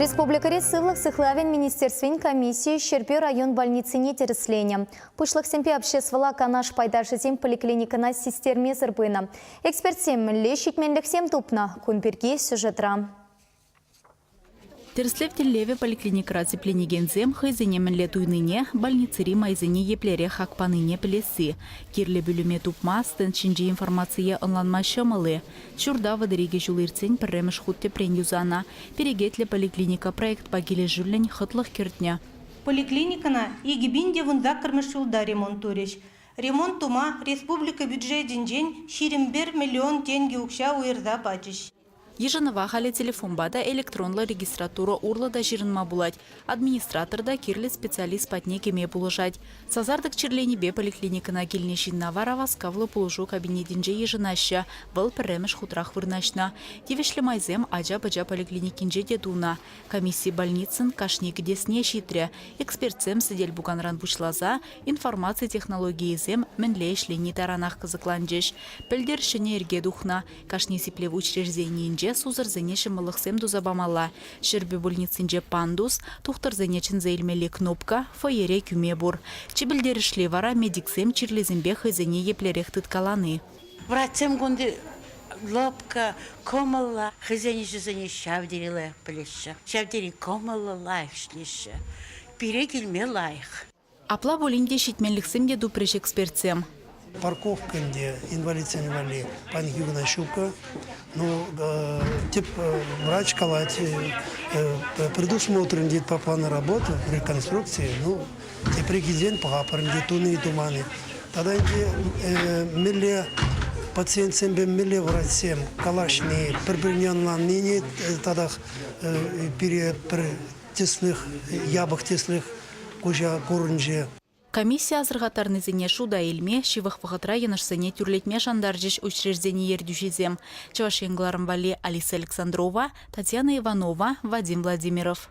Республикӑри сывлӑх сыхлавӗн министерствин комиссийӗ Ҫӗрпӳ район больницине тӗрӗсленӗ. Пуҫлӑхсемпе обществӑлла канаш пайташӗсем поликлиникӑна систермесӗр пынӑ. Экспертсем мӗнле ҫитменлӗхсем тупнӑ? Кун пирки сюжетра. Тӗрӗслев тӗллевӗ поликлиникӑра сипленекенсем хӑйсене мӗнле туйнине, больницӑри майсене еплерех хак панине пӗлесси. Кирлӗ пӳлӗме тупма, стенд ҫинчи информацие ӑнланма ҫӑмӑл-и? Ҫурта 32 ҫул иртсен пӗрремӗш хут тӗпрен юсанӑ. Перекетлӗ поликлиника проектпа килӗшӳллӗн хӑтлӑх кӗртнӗ. Поликлиникӑна 2018 ҫулта ремонт турӗҫ. Ремонт тума республика бюджетӗнчен 21 миллион тенкӗ укҫа уйӑрса пачӗҫ. Йышӑнӑва халӗ телефонпа та, электронлӑ регистратура урлӑ та ҫырӑнма пулать. Администратор та кирлӗ специалист патне кӗме пулӑшать. Сасартӑк чирленипе поликлиникӑна килнӗ ҫынна вара васкавлӑ пулӑшу кабинетӗнче йышӑнаҫҫӗ. Вӑл пӗрремӗш хутрах вырнаҫнӑ. Тивӗҫлӗ майсем ача-пӑча поликлиникинче те тунӑ. Комисси больницӑн кашни кӗтесне ҫитрӗ. Экспертсем сӗтел-пуканран пуҫласа информаци технологийӗсем мӗнле ӗҫлени таранах кӑсӑкланчӗҫ. Пӗлтӗр ҫӗнӗ йӗрке тухнӑ. Кашни сиплев учрежденийӗнче сусӑрсене ҫӑмӑллӑхсем туса памалла. Ҫӗрпӳ больницинче пандус, тухтӑрсене чӗнсе илмелли кнопка, фойере кӳме пур. Чи пӗлтерӗшли вара медиксем чирлисемпе хӑйсене еплерех тыткалани. Врачсем кунти лӑпкӑ, кӑмӑллӑ, хӑйсен ӗҫӗсене ҫав тери лайӑх пӗлеҫҫӗ, ҫав тери кӑмӑллӑ, лайӑх ӗҫлеҫҫӗ. Пире килме лайӑх. Апла пулин те ҫитменлӗхсем те тупрӗҫ экспертсем. Парковка ӗнтӗ инвалидсене валли паянхи куна ҫуккӑ. Ну, тӗп врач калать, предусмотрен тет по плану работы, реконструкции. Ну, тепре килсен пӑхапӑр ӗнтӗ туни тумани. Тата ӗнтӗ мӗнле пациентсемпе мӗнле врачсем калаҫни, пӗр-пӗрне ӑнланнине татах пире пӗр тӗслӗх, япӑх тӗслӗх куҫа курӑнчӗ. Комисси асӑрхаттарнисене шута илме, ҫывӑх вӑхӑтра йӑнӑшсене тӳрлетме шантарчӗҫ учреждени ертӳҫисем. Чӑваш Ен кӑларӑм валли Алиса Александрова, Татьяна Иванова, Вадим Владимиров.